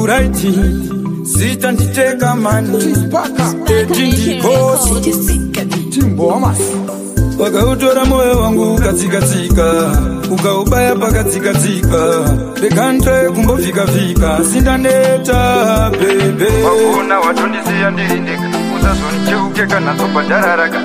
Right, zita nditeka mani etindikosi wakautora moyo wangu ukatsikatsika, ukaubaya pakatsikatsika, rekantre kumbovhikavhika, sindaneta bebe. Wakuna watondisiya ndiri ndega, usazondicheuke kana zobhadhararaka.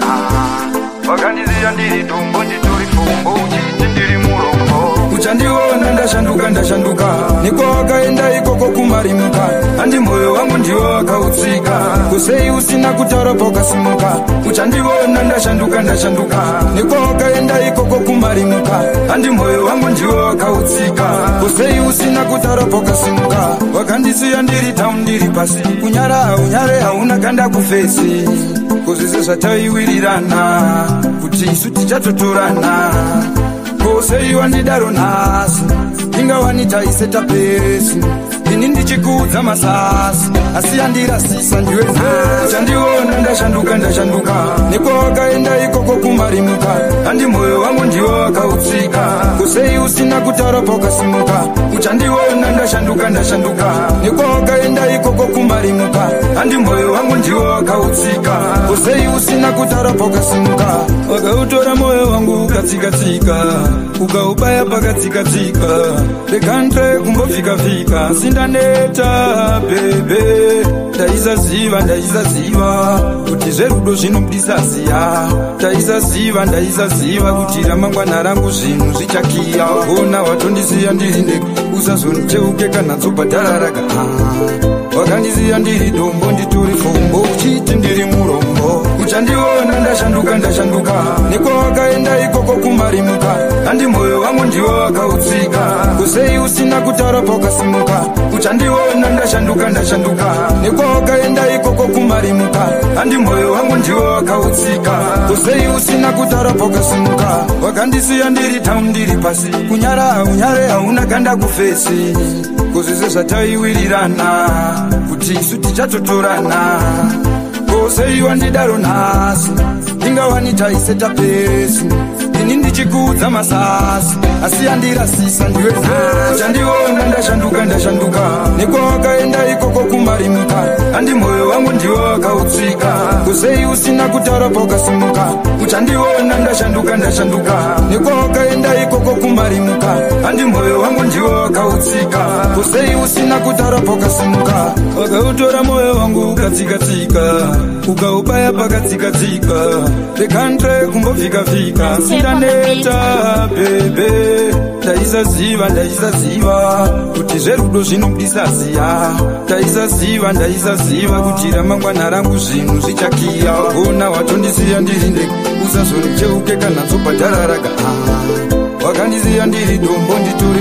Wakandisiya ndiri dombo, nditori fumbo, uchiti ndiri murombo. Uchandiona ndashanduka, ndashanduka nekwawakaenda ikoko kumarimuka. Handi moyo wangu ndiwo wakautsika, kusei usina kutaura paukasimuka. Uchandiona ndashanduka, ndashanduka nekwawakaenda ikoko kumarimuka. Handi moyo wangu ndiwo wakautsika, kusei usina kutaura paukasimuka. Wakandisiya ndiri down, ndiri pasi, kunyara unyare hauna ganda kufesi. Kuzvise zvataiwirirana kuti isu tichatotorana, kosei wandidaro nhasi? Ingawani taiseta pesi, ini ndichikuudza masasi, asi andirasisa ndiwe nhasi. Uchandiona ndashanduka, ndashanduka nekwawakaenda ikoko kumarimuka. Handi moyo wangu ndiwo wakautsika, kusei usina kutaura paukasimuka. Uchandiona ndashanduka, ndashanduka nekwawakaenda ikoko kumarimuka. Handi moyo wangu ndiwo wakautsika, kusei usina kutaura paukasimuka. Wakautora moyo wangu ukatsikatsika, ukaubaya pakatsikatsika, rekantre kumbovhikavhika, sindaneta bebe. Ndaisaziva, ndaisaziva kuti zverudo zvinobudisa ziya. Ndaisaziva, ndaisaziva kuti ramangwana rangu zvinhu zvichakiya. Ona watondisiya ndiri ndega, usazondicheuke kana dzobhadhararaka. Wakandisiya ndiri dombo, nditori fombo, uchiti ndiri murombo. Uchandiona ndashanduka, ndashanduka nekwawakaenda ikoko kumarimuka. Handi moyo wangu ndiwo wakautsika, kusei usina kutaura paukasimuka. Uchandiona ndashanduka, ndashanduka nekwawakaenda ikoko kumarimuka. Handi moyo wangu ndiwo wakautsika, kusei usina kutaura paukasimuka. Wakandisiya ndiri down, ndiri pasi, kunyara unyare hauna ganda kufesi. Kuzvise zvataiwirirana kuti isu tichatotorana, kosei wandidaro nhasi? Ingawani taiseta pesi, ini ndichikuudza masasi, asi andirasisa ndiwe nhasi. Uchandiona ndashanduka, ndashanduka nekwawakaenda ikoko kumarimuka. Handi moyo wangu ndiwo wakautsika, kusei usina kutaura paukasimuka. Uchandiona ndashanduka, ndashanduka nekwawakaenda ikoko kumarimuka. Handi moyo wangu ndiwo wakautsika, kusei usina kutaura paukasimuka. Wakautora moyo wangu ukatsikatsika, ukaubaya pakatsikatsika, rekantre kumbovhikavhika, sindaneta bebe. Ndaisaziva, ndaisaziva kuti zverudo zvinobudisa ziya. Ndaisaziva, ndaisaziva kuti ramangwana rangu zvinhu zvichakiya. Ona watondisiya ndiri ndega, usazondicheuke kana dzobhadhararaka. Wakandisiya ndiri dombo, nditori